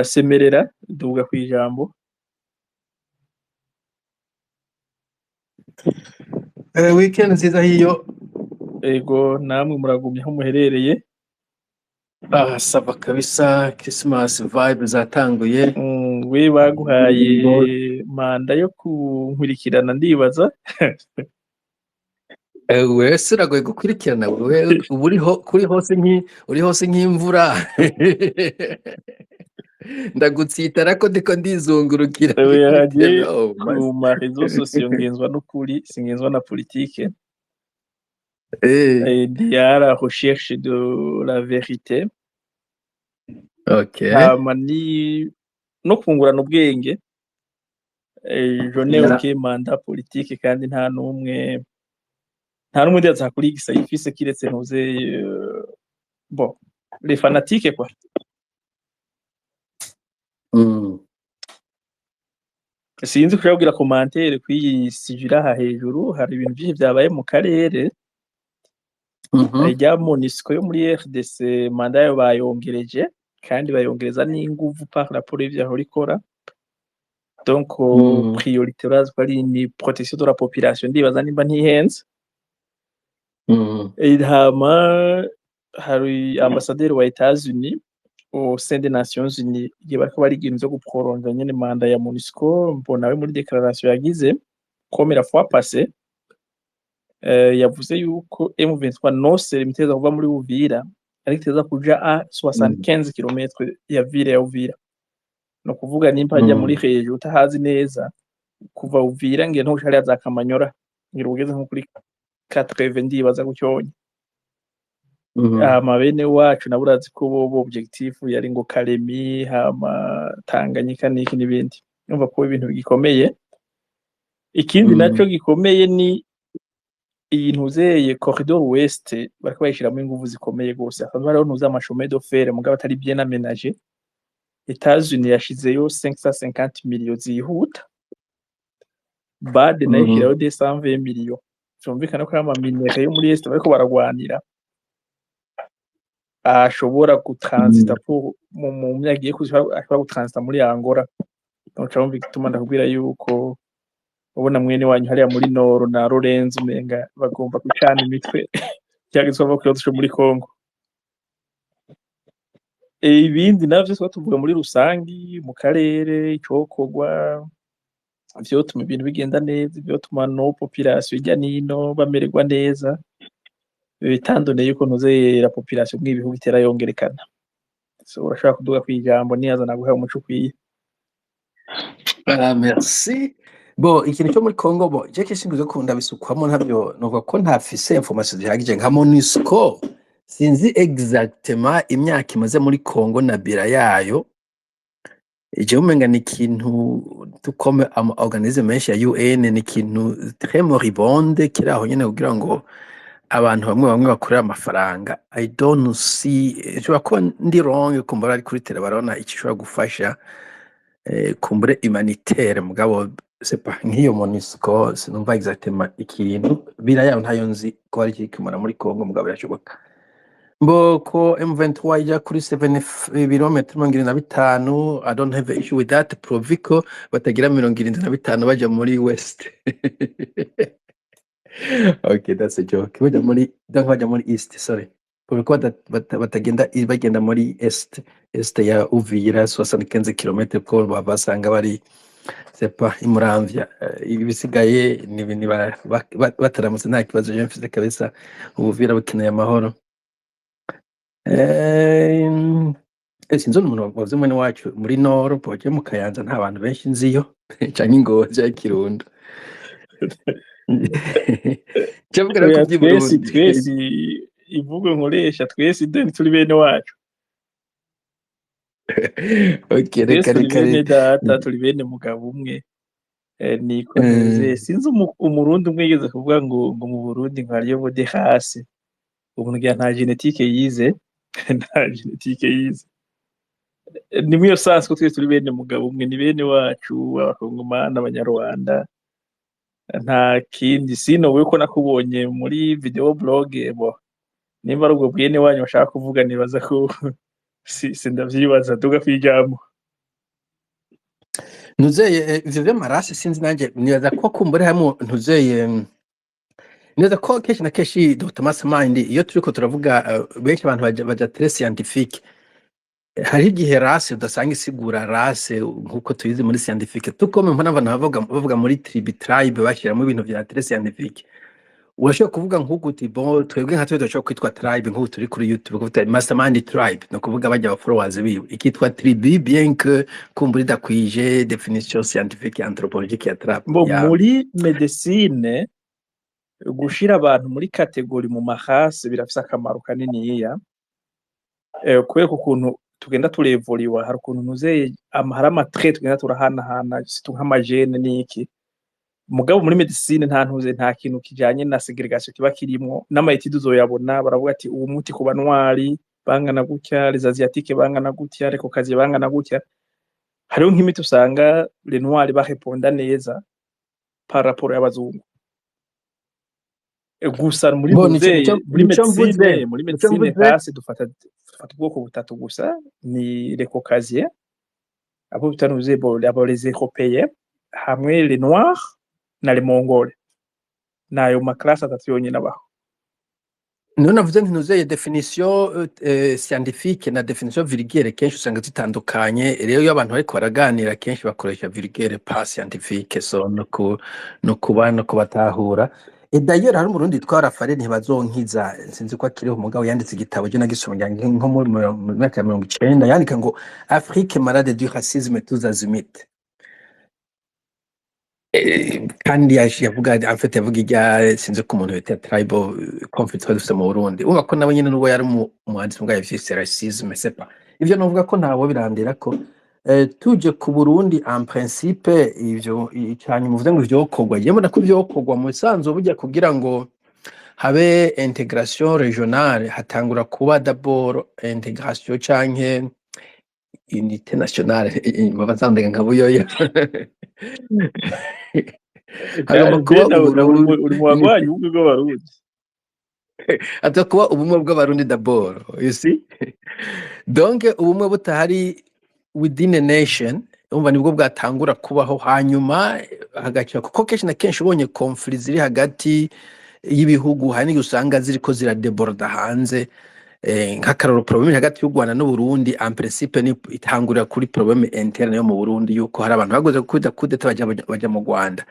Urasemerera, duga kw'ijambo. Weekend nziza hiyo. Ego, namwe muragumye aho muherereye? Ah, ça va kabisa, Christmas vibe zatanguye. We baguhaye mandat yo kunkurikirana, ndibaza. Wese uragoye gukurikirana wewe, uba uriho kuri hose uri hose nk'imvura. Ndagutsitara ko ndiko ndizungurukira. Oya, je Oh, ku ma réseaux sociaux ngenzwa n'ukuri, singenzwa na politike. Ndi à la recherche de la vérité. Hama ni no kungurana ubwenge. Je n'ai aucun mandat politique, kandi nta n'umwe ndibaza kuri gisa yifise, kiretse ntuze bon, les fanatiques quoi. Sinzi kushobora kugira commentaire kw'iyi sujet iri aha hejuru. Hari ibintu vyinshi vyabaye mu karere. Rya MONUSCO yo muri RDC, mandat yayo bayongereje, kandi bayongereza n'inguvu par rapport y'ivyo yahora ikora. Donc priorité urazi ko ari ni protection de la population, ndibaza nimba ntihenze. Hama hari ambassadeur wa Etats-Unis au sein des Nations Unies, igihe bariko bariga ibintu vyo guprolonga nyene mandat ya MONUSCO, mbona we muri déclaration yagize comme la fois passée, yavuze yuko M23 non seulement iteza kuva muri Uvira, ariko iteza kuja à 75 km ya ville ya Uvira. No kuvuga nimba hajya muri région utahazi neza, kuva Uvira ngira nko hariya za Kamanyora, ngira ugeze nko kuri 80, ndibaza gutyonye. Hama bene wacu nabo urazi ko bobo objectif yari ngo Kalemi, hama Tanganyika n'iki n'ibindi. Urumva ko ibintu bigikomeye. Ikindi naco gikomeye ni iyi ntuzeye corridor ouest, bariko bayishiramwo inguvu zikomeye gose. Hasanzwe hariho ntuze ama chemin de fer, mugabo atari bien aménagé. Etats-Unis yashizeyo 550 millions zihuta, BAD nayo ishirayo 220 millions. Vyumvikana ko ari ama minerais yo muri Est bariko baragwanira, ashobora gutransita pour mu myaka igiye kuza, ashobora gutransita muri Angola. Donc wumva igituma ndakubwira yuko ubona mwene wanyu hariya muri Nord na Lorenzo umenga bagomba gucana imitwe cyagizwe ku kibazo co muri Congo. Ibindi navyo tuba tuvuga muri rusangi mu karere, icokorwa vyotuma ibintu bigenda neza, ivyotuma no population hirya nino bamererwa neza, bitandoneye yuko ntuze la population mw'ibihugu itera yongerekana. So urashobora kuduga kw'ijambo, niyaza naguha umuco ukwiye. Ah, merci. Bon, ikintu cyo muri Congo, bon, je kenshi nkunze kunda bisukwamo, ntabyo novuga ko ntafise information zihagije nka MONUSCO. Sinzi exactement imyaka imaze muri Congo na bira yayo. Je umenga ni ikintu tukome ama organisme menshi ya UN, ni ikintu très moribonde kiri aho nyene kugira ngo abantu bamwe bamwe bakorera amafaranga. I don't see, nshobora kuba ndi wrong, kumva bari kuri tele barabona icyo ishobora gufasha, kumbure humanitaire, mugabo c'est pas nk'iyo MONUSCO, sinumva exactement ikintu bira yayo, ntayo nzi ko ari ikiri muri Congo, mugabo birashoboka. Mboko M23 ija kuri 7 ibirometero 75, I don't have issue with that, pourvu ko batagira 75 baja muri west. Okay, that's a joke. Baja muri, donc baja muri east, sorry, pourvu ko batagenda bagenda muri est ya Uvira 75 km, ko basanga bari, c'est pas imuramvya. Ibisigaye ni ni bataramutse nta kibazo je mfise kabisa. Ubuvira bukeneye amahoro. Sinzi umuntu wavuze mwene wacu muri Nord boje mu Kayanza, nta bantu benshi nziyo, canke Ngozi canke Kirundo. Cavuga Oya, ko twese vy'i Burundi. Twese imvugo nkoresha, twese deni turi bene wacu. Okay, Twese reka turi reka bene data, turi bene mugabo umwe. Niko ntuze sinzi umurundi umwe yigeze kuvuga ngo mu Burundi ngo hariyo bode hasi, ubu ngira nta génétique yize, nta génétique yize. Ni muri iyo sens ko twese turi bene mugabo umwe, ni bene wacu, abakongomani, abanyarwanda, nta kindi. Sino wewe ko nakubonye muri video blog, bo nimba ari ubwo bwene wanyu bashaka kuvuga, nibaza ko si sindavyibaza. Duga kwijambo. Ntuzeye ivyo vy'ama races, sinzi nanje, nibaza ko kumbure hamwe ntuzeye, nibaza ko kenshi na kenshi, Dr Mastermind, iyo turiko turavuga, benshi abantu baja très scientifique. Hari igihe race udasanga isigura race nkuko tuyizi muri scientifique, tukome mbona abantu bavuga muri tribu, tribe, bashyiramo ibintu vya très scientifique. Urashobora kuvuga nk'uku uti: "Bon, twebwe nka twe turashobora kwitwa tribe." Nk'ubu turi kuri YouTube, kuvuga Mastermind Tribe, ni ukuvuga bajya aba followers biwe, ikitwa tribu, bien que kumbura idakwije définition scientifique anthropologique ya tribe. Bo ya muri médecine, gushira abantu muri catégorie, mu ma races, birafise akamaro kaniniya, kubera ukuntu tugenda turevuriwa. Hari ukuntu ntuzeye hari ama traits tugenda turahanahana, surtout nk'ama gènes n'iki. Mugabo muri médecine nta ntuze, nta kintu kijanye na ségrégation kiba kirimwo. N'ama études uzoyabona, baravuga ati uwu muti ku banwari bangana gutya, les asiatiques bangana gutya, les caucasiens bangana gutya. Hariho nk'imiti usanga les noirs bareponda neza par rapport y'abazungu. Gusa muri Bo nico ntuzeye nico muri nico mvuze médecine, muri nico médecine, mvuze. Race dufata ubwoko butatu gusa: ni les caucasiens, abo bita ntuze, bo abo les européens, hamwe les noirs na les mongols. Nayo ma classes atatu yonyine abaho. Niho navuze nti ntuzeye définition scientifique na définition vulgaire kenshi usanga zitandukanye. Rero iyo abantu bariko baraganira, kenshi bakoresha vulgaire, pas scientifique. So no kuba no kubatahura. Et d'ailleurs hari umurundi yitwa Rafael Ntibazonkiza, sinzi ko akiriho, umugabo yanditse igitabo, je nagisomye nko mu myaka ya 90, yandika ngo "Afrique malade du racisme tous azimuts". Kandi yavuga, en fait yavuga irya, sinzi ko umuntu bita tribal conflict twari dufise mu Burundi. Urumva ko nawe nyene nubwo yari umwanditsi, mugabo yavyise racisme, c'est pas ivyo. Novuga ko ntawo birandira ko tuje ku Burundi, en principe ivyo icanyuma uvuze ngo ivyokorwa, jewe mbona ko ivyokorwa mu bisanzwe burya kugira ngo habe intégration régionale, hatangura kuba d'abord intégration canke unité nationale. Bazandega nka Buyoya, hagomba kuba Uburundi Uri mu bagwanyi ubumwe bw'Abarundi. Haza kuba ubumwe bw'Abarundi d'abord, you see. Donc ubumwe butahari within a nation, umva, nibwo bwatangura kubaho, hanyuma hagaca, kuko kenshi na kenshi ubonye conflits ziri hagati y'ibihugu, hari n'igihe usanga ziriko ziradeborda hanze. Nk'akarorero, problème hagati y'u Rwanda n'Uburundi, en principe ni itangurira kuri problème interne yo mu Burundi, yuko hari abantu bagoze gukubita coup d'état baja mu Rwanda.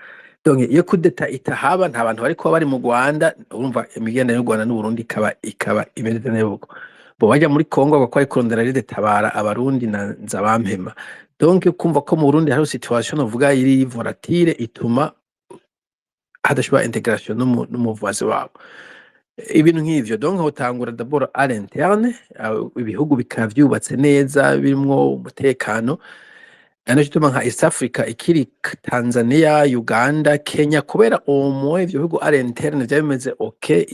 Donc iyo coup d'état itahaba, nta bantu bari kuba bari mu Rwanda. Urumva imigenderanire y'u Rwanda n'Uburundi ikaba imeze neza uko. Bo bajya muri Congo bakora kurondera RED Tabara, Abarundi na Nzabampema. Donc kumva ko mu Burundi hariho situation novuga iri volatile, ituma hadashobora intégration n'umuvuzi wabo, ibintu nk'ivyo. Donc hotangura d'abord à l'interne, ibihugu bikaba vyubatse neza, birimwo umutekano. Ari naco gituma nka East Africa ikiri Tanzania, Uganda, Kenya, kubera au moins ivyo bihugu à l'interne vyari bimeze ok,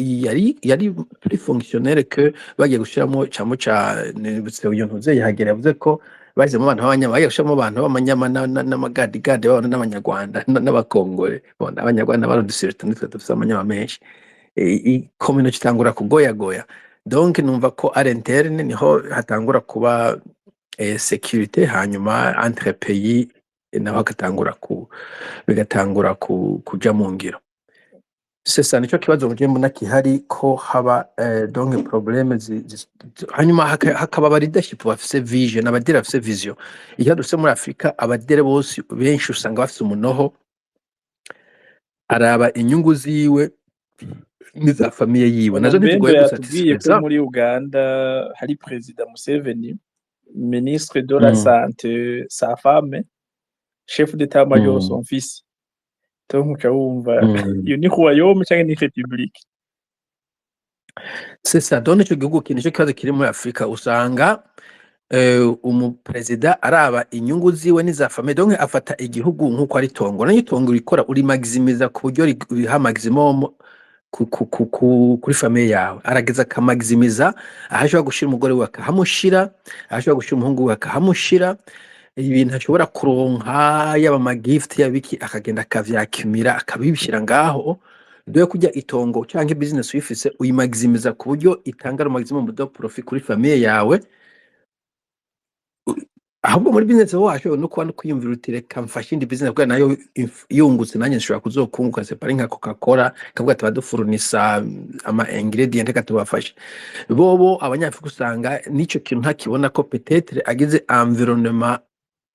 yari plus fonctionnel que bagiye gushiramwo camo ca nibutse uyo ntuze yahagera yavuze ko bashyizemo abantu b'abanyama, bagiye gushiramo abantu b'amanyama n'amagadigadi babona n'Abanyarwanda n'Abakongore. Bon, Abanyarwanda Barundi surtout nitwe dufise amanyama menshi. Communauté itangura kugoyagoya. Donc numva ko à l'interne niho hatangura kuba sécurité, hanyuma entre pays naho hagatangura ku bigatangura kuja mu ngiro. C'est ça, nico kibazo muje mbona kihari, ko haba donc problème hanyuma hakaba aba leadership bafise vision, aba leaders bafise vision. Ikibazo dufise muri Afrika, aba leaders bose benshi usanga bafise umunoho, araba inyungu ziwe n'iza famille yiwe, nazo Mbembe ntizigoye yatubwiye ko gusatisfeza. muri Uganda hari perezida Museveni, ministre de la santé sa femme, chef d'état major son fils. Donc uca wumva iyo ni royaume canke ni république? C'est ça. Donc ico gihugu nico kibazo kiri muri Afrika. Usanga umuperezida araba inyungu ziwe n'iza famille, donc afata igihugu nk'uko ari itongo. Nayo itongo rikora urimagizimiza ku buryo riha maximum kuri famille yawe. Arageza akamagizimiza aho ashobora gushira umugore wiwe akahamushira, aho ashobora gushira umuhungu wiwe akahamushira, ibintu ashobora kuronka, yaba ama gift, yaba iki, akagenda akavyakimira akabibishira ngaho. Dore kurya itongo canke business uyifise, uyimagizimiza ku buryo itanga le maximum de profit kuri famille yawe. Ahubwo muri business wacu no kuba no kwiyumvira uti: "Reka mfashe indi business kubera nayo yungutse, nanjye nshobora kuzokunguka." C'est pas nka Coca Cola kavuga ati: "Badufurunisa ama ingredient, reka tubafashe." Bobo Abanyafrika usanga n'ico kintu ntakibona ko peut-être agize environnement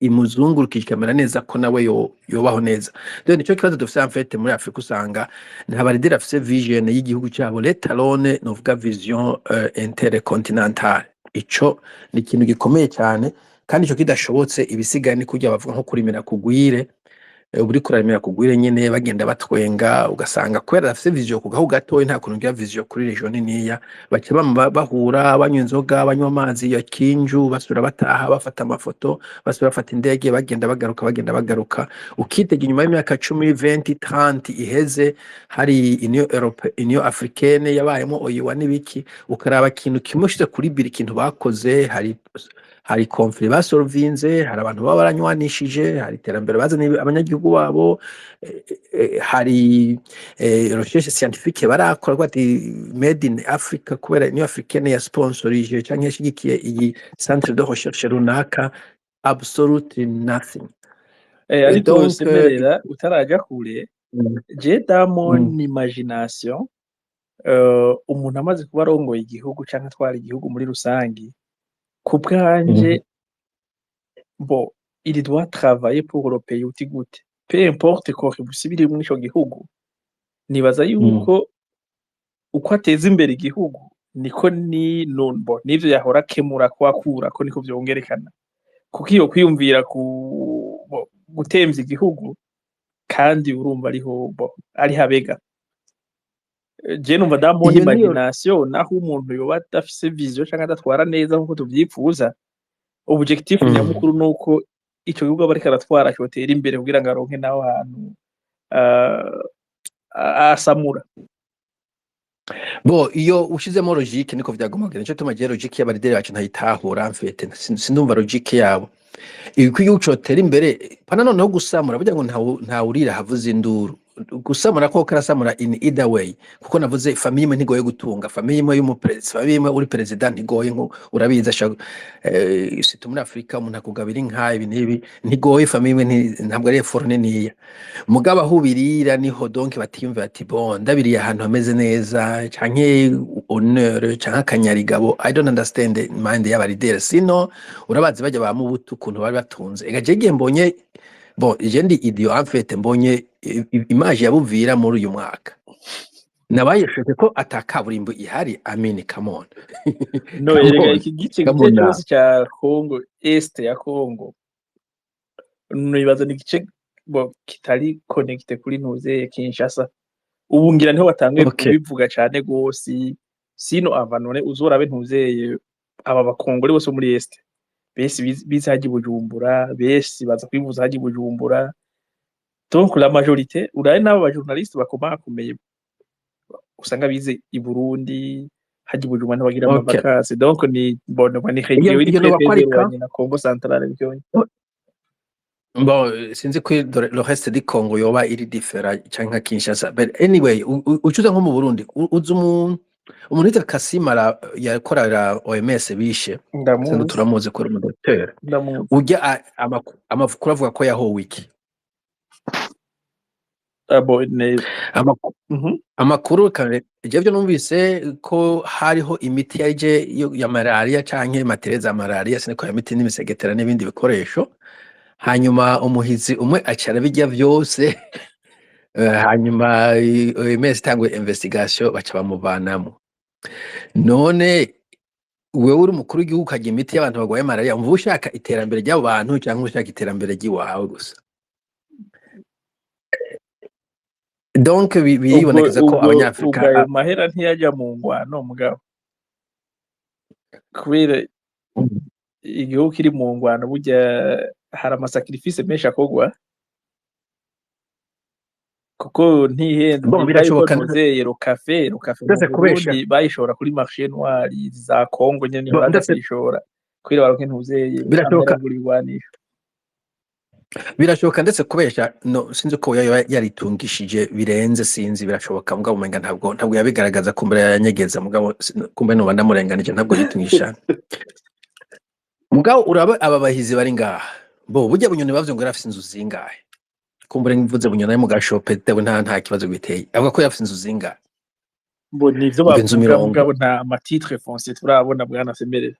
imuzungurukije ikamera neza, ko nawe yobaho neza. Rero nico kibazo dufise en fait muri Afrika: usanga nta ba leader afise vision y'igihugu cyabo, let alone novuga vision intercontinentale. Ico ni ikintu gikomeye cyane, kandi ico kidashobotse, ibisigaye ni kurya bavuga nko kurimira kugwire. Uriko urarimira kugwire nyene, bagenda batwenga. Ugasanga kubera adafise vision ku gahugu gatoyi, nta kuntu ugira vision kuri région niniya. Baca bama bahura, banywa inzoga, banywa amazi ya kinju, basubira bataha, bafata amafoto, basubira bafata indege, bagenda bagaruka, bagenda bagaruka. Ukitega inyuma y'imyaka 10, 20, 30 iheze, hari Union Europe, Union Africaine yabayemo, OUA n'ibiki, ukaraba ikintu kimwe ushize kuri biri ikintu bakoze. Hari conflit basolvinze, hari abantu baba baranywanishije, hari iterambere bazaniye abanyagihugu babo, hari recherche scientifique barakora ko ati "Made in Africa", kubera Union Africaine ya sponsorije canke yashigikiye iyi centre de recherche runaka. Absolutely nothing. Ariko Donc semerera utaraja kure, je dans mon imagination, umuntu amaze kuba arongoye igihugu canke atwara igihugu muri rusangi, ku bwanje, bon, il doit travailler pour le pays. Uti gute? Peu importe contribution iri muri ico gihugu, nibaza yuko uko ateza imbere igihugu niko ni no, bon, n'ivyo yahora akemura ko akurako niko vyongerekana, kuko iyo kwiyumvira ku bon, gutemvya igihugu, kandi urumva ariho, bon, ariho abega. Je numva dans mon Iyo niyo imagination, naho umuntu yoba adafise vision canke adatwara neza nkuko tuvyipfuza, objectif nyamukuru nuko ico gihugu aba ariko aratwara cotera imbere kugira ngo aronke naho hantu asamura. Bo iyo ushizemo logique niko vyagomba kugenda. Nico gituma jewe logique y'aba leader bacu ntayitahura en fait. Sindumva logique yabo. Uko igihugu cotera imbere pana noneho gusamura, burya ngo ntawurira havuze induru. Gusamura ko karasamura in either way, kuko navuze famille imwe ntigoye gutunga, famille imwe y'umuperezida, famille imwe uri president ntigoye, nko urabizi ashaka surtout muri Afrika umuntu akugabira inka, ibi n'ibi, ntigoye. Famille imwe ntabwo ari effort niniya. Mugabo aho ubirira niho donc batiyumva ati: "Bon, ndabiriye ahantu hameze neza", canke honneur canke akanyarigabo. I don't understand the mind y'aba leader. Sino urabazi bajya ba Mubutu ukuntu bari batunze. Ega je igihe mbonye, bon, je ndi idiot en fait, mbonye image ya Buvira muri uyu mwaka, nabaye choqué ko ata kaburimbo ihari. I mean, come on. No, Come erega on. iki gice Come gice on now. cyose cya Congo, Est ya Congo, nibaza ni igice bo kitari connecté kuri ntuze Kinshasa. Ubu ngira niho batanguye kubivuga cane gose. Sino ava none uzorabe ntuzeye aba bakongore bose bo muri Est, bese bize hajya i Bujumbura, bese baza kwivuza hajya i Bujumbura. Donc la majorité, urabe n'abo ba journaliste bakomakomeye usanga bize i Burundi, hajya i Bujumbura ntibagira ama vacances. Donc ni bon, ni Iyo région iri iyo très noba ko très ari ka éloignée na Congo centrale byonyine. Bon, sinzi ko le reste du Congo yoba iri différent canke nka Kinshasa. But anyway, ucuza nko mu Burundi, uzi umuntu yitwa Kasimara yakorera OMS bishe sinzi? Ndamuzi. Turamuzi ko ari umudokiteri. Ndamuzi. Urya amakuru avuga ko yahowe iki? Abo ne Amakuru kare jewe numvise ko hariho imiti yaje ya malaria canke matériel za malaria, siniko ya miti n'imisegetera n'ibindi bikoresho, hanyuma umuhizi umwe aca arabirya vyose. Hanyuma OMS itanguye investigation, baca bamuvanamo. None wewe uri umukuru w'igihugu, ukarya imiti y'abantu barwaye malaria, umva ushaka iterambere ry'abo bantu canke ushaka iterambere ry'iwawe gusa? Donc Ubwo biribonekeza ko ubwo Abanyafrika ubwo ayo mahera ntiyajya mu ngwano, mugabo kubera igihugu kiri mu ngwano, burya hari ama sacrifice menshi akorwa, kuko ntihenze. Bon, Ndibuka yuko birashoboka. ntuzeye Rocafe mu Ndetse kubesha. Burundi bayishora kuri marché noir za Congo nyene, niho Bon, baza ndetse kuyishora kugira baronke ntuzeye Birashoboka. amahera agura ibigwanisho. Birashoboka, ndetse kubesha no sinzi ko yaba yaritungishije birenze, sinzi, birashoboka, mugabo umenga ntabwo yabigaragaza, kumbura yanyegeza, mugabo kumbe noba ndamurenganije, ntabwo yitungisha. Mugabo uraba aba bahizi bari ngaha, bo burya Bunyoni bavuze ngo yarafise inzu zingahe? Kumbure mvuze Bunyoni ari mu gashope tewe, nta kibazo biteye. Avuga ko yarafise inzu zingahe? Bo nivyo Ngo inzu bavuga, 30. Mugabo nta ma titre foncier turabona, bwana Semerera.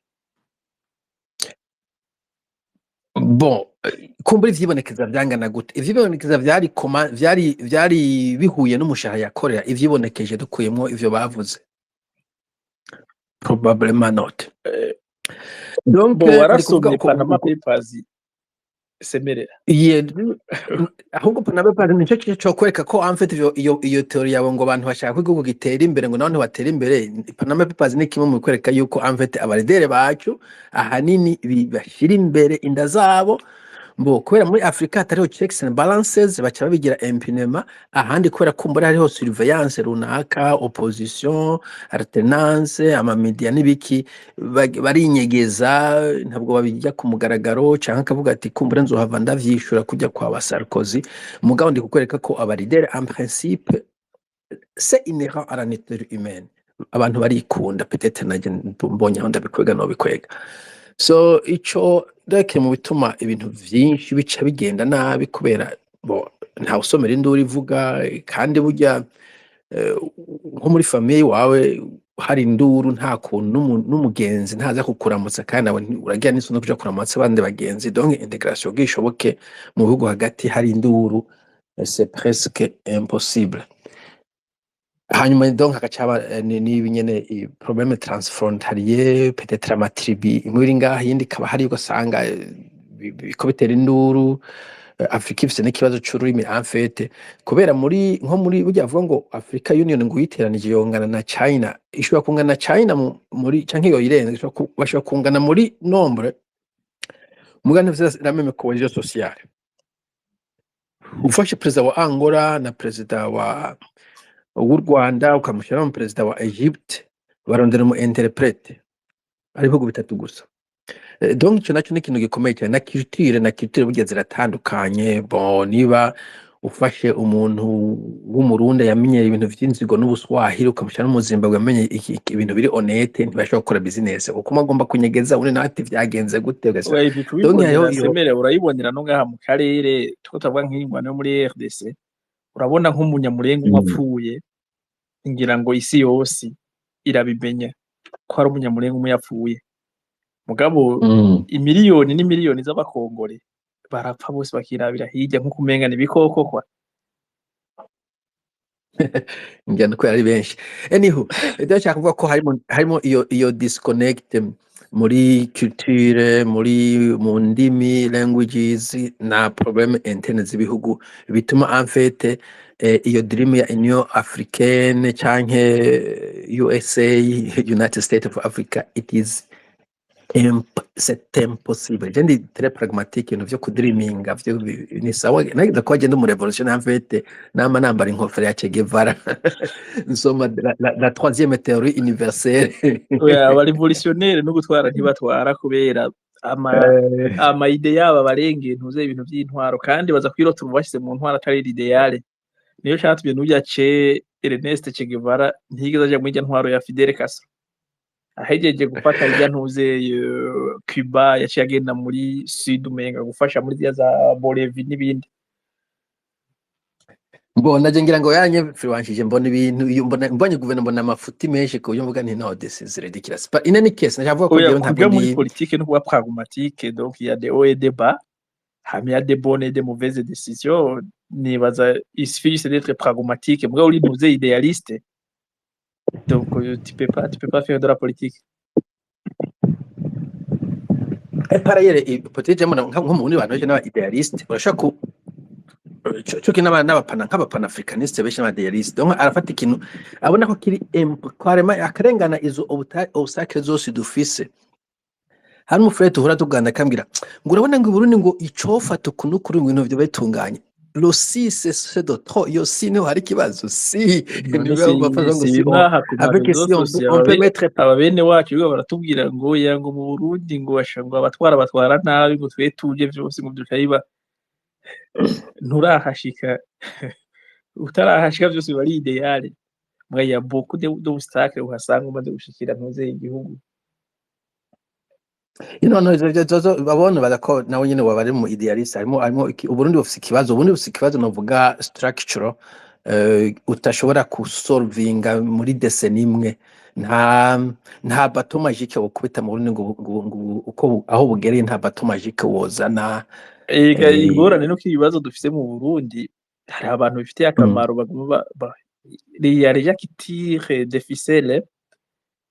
Bon, kumbura ivyibonekeza vyangana gute? Ivyibonekeza vyari koma, vyari bihuye n'umushahara yakorera? Ivyibonekeje dukuyemwo ivyo bavuze, probablement not. Donc Bo ndi kuvuga warasomye uko Panama Papers, Semerera? Iye, ahubwo Panama Papers nico co kwereka ko en fait iyo théorie yawe ngo abantu bashaka ko igihugu gitera imbere, ngo naho ntibatera imbere. Panama Papers ni kimwe mu bikwereka yuko en fait aba leaders bacu ahanini bashira imbere inda zabo. Mbo kubera muri Afrika hatariho checks and balances, baca babigira impunément. Ahandi kubera kumbura hariho surveillance runaka, opposition, alternance, ama médias n'ibiki, barinyegeza, ntabwo babijya ku mugaragaro, canke akavuga ati kumbura nzohava ndavyishura kujya kwa ba Sarkozy. Mugabo ndi kukwereka ko aba leaders, en principe, c'est inhérent à la nature humaine, abantu barikunda. Peut-être naje mbonye aho ndabikwega nobikwega. So ico ndakiri mu bituma ibintu vyinshi bica bigenda nabi, kubera bo ntawe usomera induru ivuga. Kandi burya nko muri famille iwawe hari induru, nta kuntu n'umugenzi ntaza kukuramutsa, kandi nawe uragira n'isoni no kuja kuramutsa abandi bagenzi. Donc intégration kugira ishoboke mu bihugu hagati hari induru, c'est presque impossible. Hanyuma donc hagaca haba n'ibi nyene, problème transfrontalier, peut-être ama tribus imwe iri ngaha, iyindi ikaba hariya, ugasanga biriko bitera induru. Afrika ifise n'ikibazo c'ururimi en fait, kubera muri nko muri burya bavuga ngo Africa Union ngo uyiteranije yongana na China, ishobora kungana na China muri canke yoyirenza, bashobora kungana muri nombre, muga ntifise la même cohésion sociale. Ufashe perezida wa Angola na perezida wa w'u Rwanda, ukamushyiraho mu perezida wa Egypte, barondera umu interprète, ari ibihugu bitatu gusa. Donc ico naco ni ikintu gikomeye cyane. Na culture burya ziratandukanye. Bon, niba ufashe umuntu w'Umurundi yamenyeye ibintu vy'inzigo n'ubuswahili, ukamushyira no mu Zimbabwe yamenye ibintu biri honnête, ntibashobora gukora business, kuko umwe agomba kunyegeza, undi nawe ati vyagenze gute? Ugasanga Oya, ivyo donc kubibonera hariho iyo Semere, urayibonera no ngaha mu karere. Tuko turavuga nk'ingwano yo muri RDC, urabona nk'Umunyamurenga umwe apfuye, ngira ngo isi yose irabimenya ko hari Umunyamurenga umwe yapfuye. Mugabo imiliyoni n'imiliyoni z'Abakongore barapfa, bose bakirabira hirya nk'uko umenga ni ibikoko kwa. Ngira nuko ari benshi. Anywho, ndashaka kuvuga ko harimo iyo disconnect muri culture, muri mu ndimi, languages, na problème interne z'ibihugu, bituma en fait iyo dream ya Union Africaine canke USA, United States of Africa, it is c'est impossible. Je ndi très pragmatique. Ibintu vyo kudreaminga vyo ni sawa. Nageze kuba genda umu révolutionnaire, en fait nama nambara inkofero ya Che Guevara, nsoma la troisième théorie universelle. Oya, aba révolutionnaire no gutwara ntibatwara, kubera ama ama idées yabo abarengeye ntuze ibintu vy'intwaro, kandi baza kwirota ubu bashize mu ntwaro atari idéal. Niyo catumye n'urya Che Ernest Che Guevara ntiyigeze aja muri irya ntwaro ya Fidel Castro. Ahejeje gufata irya ntuze Cuba, yaciye agenda muri Sud, umenga gufasha muri ziriya za Bolivie n'ibindi. Mbona je ngira ngo yanyefluenshije, mbona ibintu iyo mbona mbonye guverinoma, mbona amafuti menshi ku buryo mvuga nti: "No, this is ridiculous." But in any case, ndashaka kuvuga ko Oya, jewe ntabwo kuja muri ndi politique no kuba pragmatique. Donc il y a des hauts et des bas, hama il y a des bonnes et des mauvaises décisions. Nibaza il suffit juste d'être pragmatique. Mugabo uri ntuze idéaliste, donc tu peux pas faire de la politique. Par ailleurs, politike mbona nko mu bundi bantu benshi n'aba idéaliste, urashobora ku co kimwe n'abapana, nk'aba panafricaniste benshi n'aba idéaliste. Donc arafata ikintu abona ko kiri kwarema, akarengana izo obstacle zose dufise. Hari umufurere tuhora tuganira, akambwira ngo urabona ngo i Burundi ngo icofata uku n'ukuri, ngo ibintu vyoba bitunganye. Le si c'est de trop, iyo si niho hari ikibazo, si None niba si bafata ngo si si on mwaha ku avec ma réseaux si on, sociaux on peut mettre aba bene wacu biba baratubwira ngo ya ngo mu Burundi ngo basha ngo abatwara batwara nabi, ngo twe tuje vyose ngo duca biba. Nturahashika, utarahashika vyose biba ari idéal. Mugabo il y a beaucoup d'obstacles uhasanga umaze gushikira ntuze igihugu. No, ivyo babona baza ko nawe nyene waba ari mu idéaliste. Harimo Uburundi bufise ikibazo, Uburundi bufise ikibazo novuga structural, utashobora kusolvinga muri décennie imwe. Nta bâton magique wokubita mu Burundi ngo uko aho bugereye, nta bâton magique wozana. Ega ingorane nuko ibibazo dufise mu Burundi, hari abantu bifitiye akamaro baguma il y a les gens qui tirent des ficelles.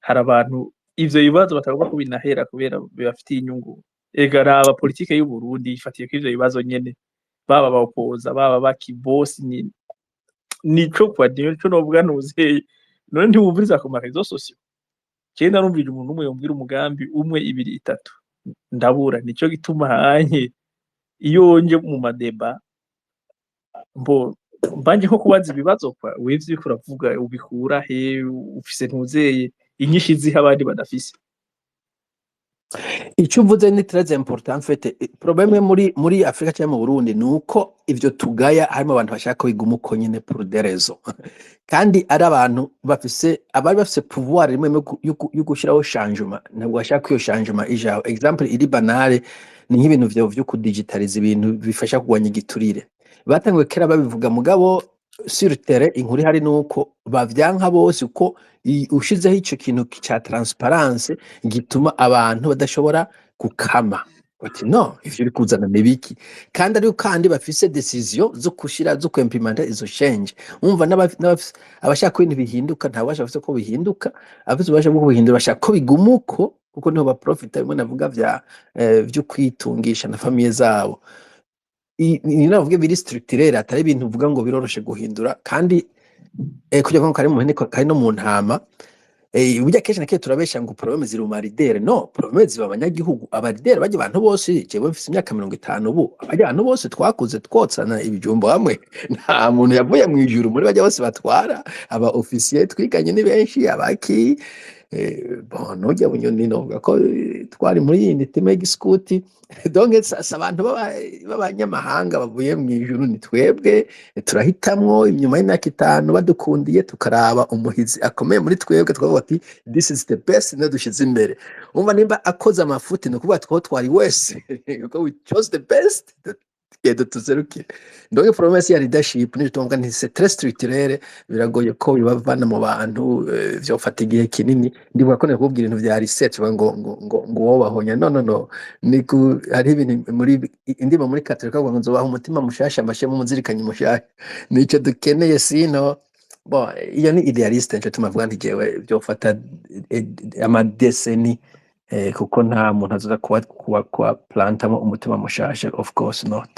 Hari abantu ivyo bibazo batagomba ko binahera kubera bibafitiye inyungu. Ega raba politike y'u Burundi ifatiye ko ivyo bibazo nyene, baba bawopoza, baba baki, bose ni nico kwa nico novuga. Ntuzeye none ntiwumviriza ku ma réseaux sociaux? Jewe narumvirije umuntu umwe yombwira umugambi umwe, ibiri, itatu, ndabura. Nico gituma hanye iyo nje mu ma débats mbo mbanje nko kubaza ibibazo kwa wivyo uriko uravuga ubikura he, ufise ntuzeye inyinshi ziha abandi badafise. Ico uvuze ni très important. En fait, problème muri Afrika cyangwa mu Burundi ni uko ivyo tugaya harimo abantu bashaka ko biguma uko nyene pour des raisons, kandi ari abantu bafise, abari bafise pouvoir rimwe yo gushiraho changement, ntabwo bashaka ko iyo changement ijaho. Exemple iri banale ni nk'ibintu vyo kudigitaliza ibintu bifasha kurwanya igiturire. Batanguye kera babivuga, mugabo sur terrain inkuru ihari nuko bavyanka bose, uko ushizeho ico kintu ca transparence gituma abantu badashobora gukama bati: "No, ivyo uri kuzana ni biki?" Kandi ariko kandi bafise décision zo kushira, zo kuimplementa izo change. Umva, abashaka ko ibintu bihinduka nta bubasha bafise ko bihinduka. Abafise ububasha bwo kubihindura bashaka ko biguma uko, kuko niho baprofita, bimwe navuga vya vyo kwitungisha na famille zabo. Ni navuga biri structurel, atari ibintu uvuga ngo biroroshe guhindura. Kandi kugira ngo kari mu mpene kari no mu ntama. Burya kenshi na kenshi turabesha ngo problème ziri mu ma leaders. No, problème ziba abanyagihugu, aba leaders barya abantu bose. Jewe mfise imyaka 50 ubu, barya abantu bose twakuze twotsana ibijumbo hamwe. Nta muntu yavuye mu ijuru muri barya bose batwara. Aba officier twiganye ni benshi, abaki bon, nurya Bunyoni novuga ko twari muri iyi team y'igiskuti. Donc si abantu b'abanyamahanga bavuye mu ijuru, ni twebwe turahitamwo. Inyuma y'imyaka 5 badukundiye, tukaraba umuhizi akomeye muri twebwe, tukavuga ati: "This is the best," niyo dushize imbere. Umva, nimba akoze amafuti, ni ukuvuga two twari wese, kuko we chose the best, tugenda tuzerukire. Donc promesse ya leadership nico tuvuga nti c'est très structurel, biragoye ko bibavana mu bantu, vyofata igihe kinini. Ndibuka ko nakubwira ibintu vya research bavuga ngo wowe bahonya. No, no, no, ni ku hariho ibintu muri indimo muri Katolika bavuga ngo nzobaha umutima mushasha, mbashiremo umuzirikanyi mushasha. Nico dukeneye. Sino bon, iyo ni idéaliste. Nico tuma vuga nti jewe vyofata ama décennies, kuko nta muntu azoza kuba plantamo umutima mushasha, of course not.